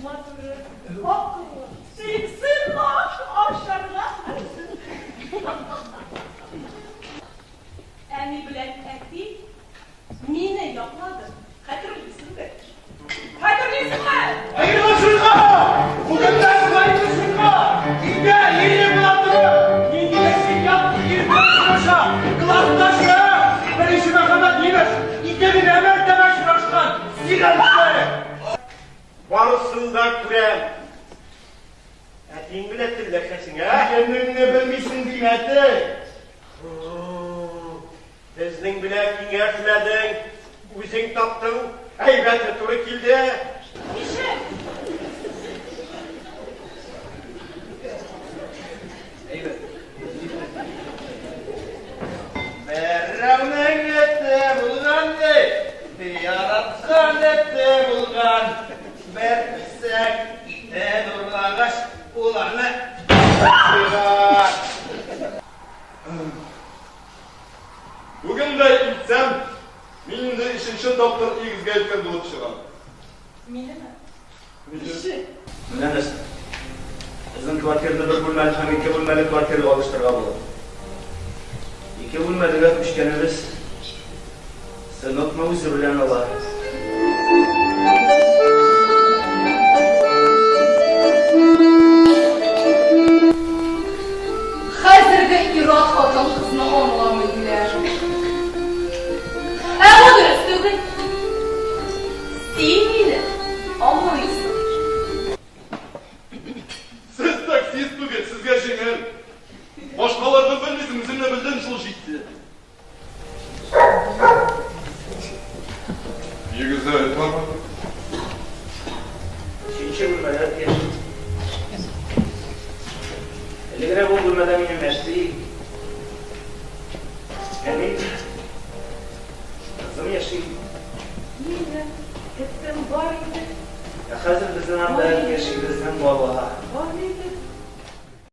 Матуры, акыллы, сөйксен аш ашарга. Әни белән әти мине яклады. Хәтерлисеңдер. Хәтерлисеңме? Аерылышырга! Бүгеннән аерылышырга! Өйдә ире була торып, ниндидер син ят ир белән очраша! Классташы! Беренче мәхәббәт имеш! Ике генә мәртәбә очрашкан! Зина эшләре! Барысын да күрәм. Әтиең белән телләшәсең, ә? Кемеңне белмисең дим, әти! Безнең белән киңәшмәдең, үзең таптың, әйбәте туры килде. Ничек? Әйбәт. Берәүнең эте булган ди, яраткан эте булган. Бер кисәк итен урлагач, ул аны куйган. Бүген дә илтсәм, мин инде өченче тапкыр өегезгә илткән булып чыгам. Минеме? Ничек? Менә нәрсә. Безнең квартирны бер бүлмәле һәм ике бүлмәле квартирага алыштырырга була. Ике бүлмәлегә күчкәнебез сынокны үзе белән ала. Хәзерге ир-ат хатын-кызны аңламый диләр. Ә бу дөрес түгел. Син мине аңлыйсың. Сез таксист түгел, сезгә җиңел. Башкаларны белмисең, үзеңне белдем, шул җитте. Өегездә эт бармы? Өченче бүлмәдә эт яши. Элегрәк ул бүлмәдә минем әти, әни, кызым яши. Минем этем бар иде. Ә хәзер безнең анда эт яши, безнең бала. Бар иде.